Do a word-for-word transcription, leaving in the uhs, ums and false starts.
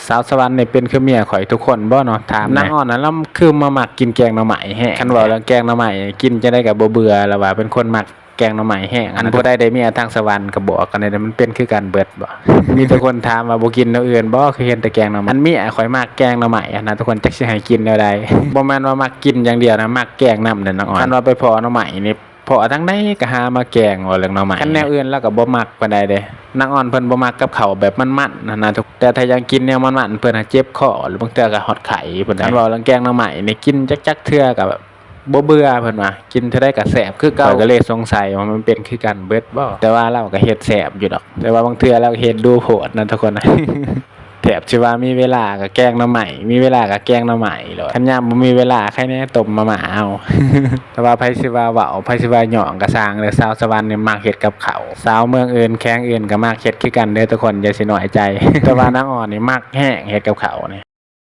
สาวสวรรค์นี่เป็นคือเมียข่อยทุกคนบ่เนาะ ถามแหน่ นางอ่อนนั้นลาวคือมามักกินแกงหน่อไม้แฮง คันเว้าเรื่องแกงหน่อไม้กินจั่งใดก็บ่เบื่อ แล้วว่าเป็นคนมักแกงหน่อไม้แฮง อันผู้ใดได้เมียทางสวรรค์ก็บอกกันแหน่ มันเป็นคือกันเบิดบ่ มีแต่คนถามว่าบ่กินแนวอื่นบ่ คือเห็นแต่แกงหน่อไม้ อันเมียข่อยมักแกงหน่อไม้หั้นนะทุกคน จักสิให้กินแนวใด บ่แม่นว่ามักกินอย่างเดียวนะ มักแกงนำเด้อนางอ่อน คันว่าไปพ้อหน่อไม้นี่ พ้อทางใดก็หามาแกง เว้าเรื่องหน่อไม้ คันแนวอื่นลาวก็บ่มักปานใดเด้ นางอ่อนเพิ่นบ่มักกับข้าวแบบมันๆหั้นนะทุก แต่ถ้าอยากกินแนวมันๆ เพิ่นหาเจ็บคอ หรือบางเทื่อก็ฮอดไข้พุ้นเด้ คันเว้าเรื่องแกงหน่อไม้นี่กินจักๆเทื่อก็แบบบ่เบื่อ เพิ่นว่า กินเท่าใดก็แซ่บคือเก่า ข้อยก็เลยสงสัยว่ามันเป็นคือกันเบิดบ่ แต่ว่าลาวก็เฮ็ดแซ่บอยู่ดอก แต่ว่าบางเทื่อลาวก็เฮ็ดดูโพดนะทุกคน แทบสิว่ามีเวลาก็แกงหน่อไม้ มีเวลาก็แกงหน่อไม้โลด คันยามบ่มีเวลา ใครแหน่ต้มมาม่าเอา แต่ว่าไผสิว่าเว้า ไผสิว่าหยองก็ซ่างเด้อ สาวสวรรค์นี่มักเฮ็ดกับข้าว สาวเมืองอื่นแขวงอื่นก็มักเฮ็ดคือกันเด้อทุกคน อย่าสิน้อยใจ แต่ว่านางอ่อนนี่มักแฮงเฮ็ดกับข้าวนี่